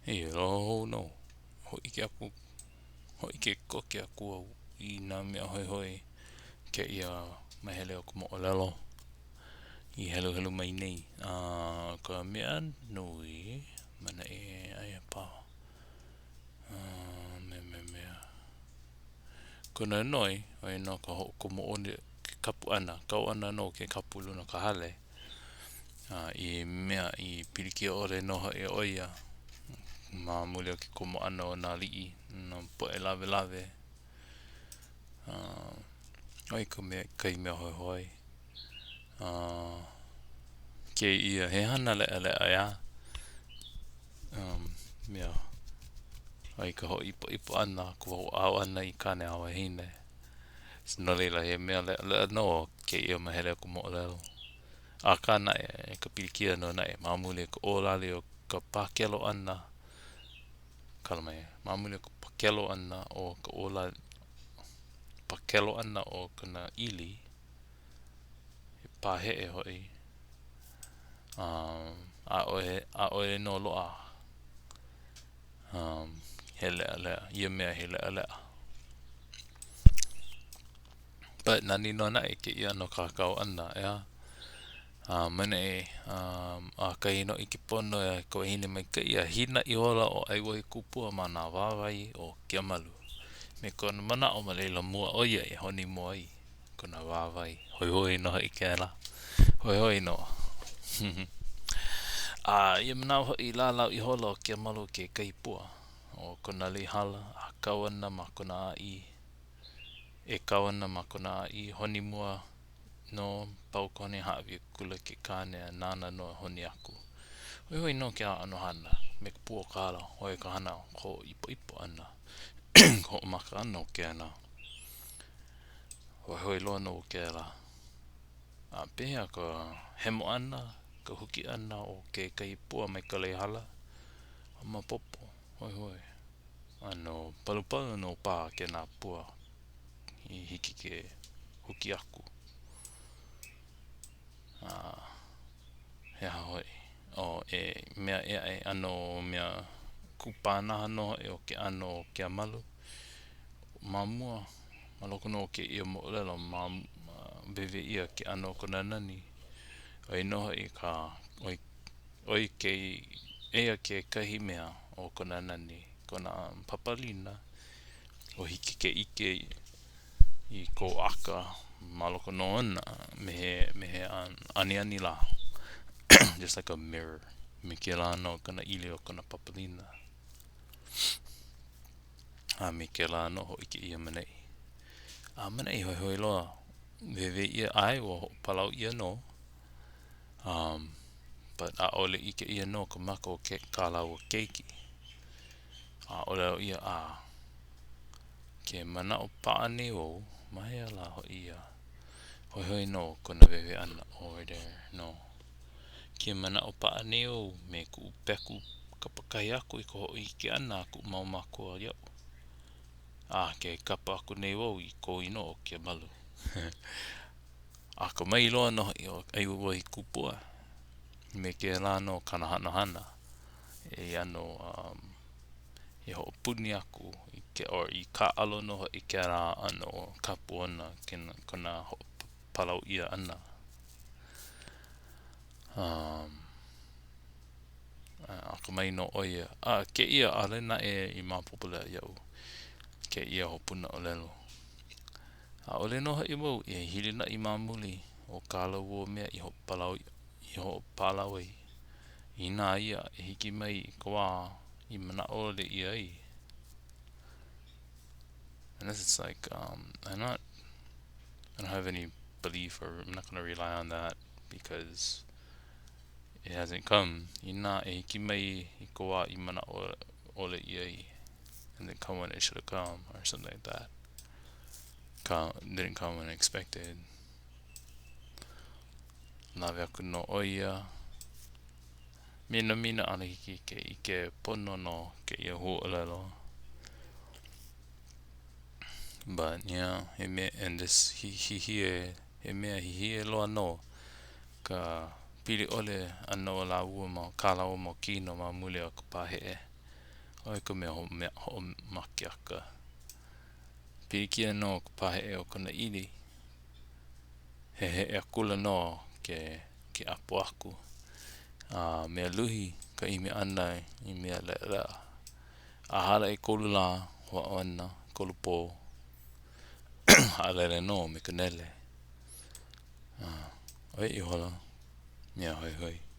Eia aloha hou nō. Hōʻike aku, hōʻike koke aku au i nā mea hoihoi kēia mahele o ka moʻolelo i heluhelu mai nei. A ka mea nui, maʻaneʻi aia paha me me mea. Kona noi, ʻo ia nō ka hoʻokomo ʻole ke kapu ʻana, kau ʻana nō ke kapu i luna o ka hale. A i mea i pilikia ʻole nō hoʻi ʻo ia ma muli o ke komo ʻana o nā aliʻi, nā poʻe lawelawe. A ʻo ia ka mea, kahi mea hoihoi. A kēia, he hana leʻaleʻa ʻeā? Mea, ʻo ia ka hoʻoipoʻipo ʻana, ka hoʻāʻo ʻana i kāne a wahine. No laila, he mea leʻaleʻa nō kēia mahele o ka moʻolelo. Akā naʻe, ka pilikia nō naʻe, ma muli o ka ʻōlali o ka pākelo ʻana, kala mai, ma muli o ka pākelo ʻana o ka ʻōlali, pākelo ʻana o kona ʻili, he pāheʻe hoʻi, a ʻaʻohe, ʻaʻole nō loaʻa he leʻaleʻa, ia mea he leʻaleʻa. But nani nō naʻe kēia ʻano kākau ʻana, ʻeā? A maʻaneʻi, ʻakahi nō ʻike pono e ka wahine maikaʻi a hina ihola ʻo ʻAiwahikupua ma nā wāwae o Keamalu. Me kona manaʻo ma laila mua ʻo ia e honi mua ai kona wāwae. Hoihoi nō hoʻi kēlā. Hoihoi nō. A ia manawa hoʻi, lālau ihola ʻo Keamalu i kekahi pua o kona lei hala a kau ana ma kona ʻāʻī. E kau ana ma kona ʻāʻī, honi mua nō, pau ka honi hāʻawi akula ke kāne a nāna nō e honi aku. Hoihoi nō kēlā ʻano hana me ka pua o ka hala, ʻo ia ka hana hoʻoipoʻipo ʻana, ka hoʻomaka ʻana o kēlā. Hoihoi loa nō kēlā. A pehea ka hemo ʻana, ka huki ʻana o kekahi pua mai ka lei hala? Maopopo, hoihoi. ʻAno palupalu nō paha kēnā pua i hiki ke huki aku. A he aha hoʻi? Oh, e mea ʻē aʻe ʻano mea kupanaha nō hoʻi o ke ʻano o Keamalu. Ma mua, ma loko nō o kēia moʻolelo, ma wēwē ʻia ke ʻano o kona nani. ʻO ia nō hoʻi ka ʻoi ʻO ia ke, eia kekahi mea o kona nani, kona papalina, ua hiki ke ʻike i kou aka ma loko nō ona me he, me he aniani lā, just like a mirror, me kēlā nō kona ʻili o kona papalina. A me kēlā nō hōʻike ʻia maʻaneʻi. A maʻaneʻi hoihoi loa, wēwē ʻia, ʻae, ua hoʻopalau ʻia nō. Um, but ʻaʻole ʻike ʻia nō ka maka o ke, kā lāua keiki. A ʻōlelo ʻia, a ke manaʻo paʻa nei wau, ma hea lā hoʻi ia? Hoihoi nō kona wēwē ʻana, over there nō. Ke manaʻo paʻa nei wau me kuʻu peku kapakahi aku i ka hōʻike ʻana a kuʻu mau mākua iaʻu. A ke kapa aku nei wau i kou inoa ʻo Keamalu. Akamai loa nō hoʻi ʻo ʻAiwahikupua me kēlā nō kāna hana hana i ʻano um, i hoʻopuni aku i ke, or i kāʻalo nō hoʻi kēlā ʻano kapu ona, kona hoʻopalau ʻia ʻana. Um, akamai nō ʻo ia. A kēia, ʻaʻole naʻe i maopopo leʻa iaʻu kēia hopuna ʻōlelo. ʻAʻole nō hoʻi wau e hilinaʻi ma muli o kā lāua mea i hoʻopalau i hoʻopalau ai. Inā aia e hiki mai i ka wā i manaʻo ʻole ʻia ai. Unless it's like, um, I'm not, I don't have any belief or I'm not gonna rely on that because it hasn't come. Inā e hiki mai i ka wā i manaʻo ʻole ʻia ai. And then come when it should have come or something like that. Come, didn't come when expected. Lawe aku nō ʻo ia. Minamina ʻaʻole hiki ke ʻike pono no kēia huaʻōlelo. But yeah, he mea, and this hihie, he mea hihie loa nō ka pili ʻole ʻana o lāua ma, kā lāua mau kino ma muli o ka pāheʻe. ʻO ia ka mea hoʻomakeʻaka. Pilikia nō ka paheʻe o kona ʻili. Heheʻe akula nō ke ke ʻapo aku. A mea luhi ka ʻimi ʻana i mea leʻaleʻa. A hala ʻekolu lā, hoʻāʻo ana, ʻekolu pō, haʻalele nō me ka nele. A ʻo ia ihola mea hoihoi.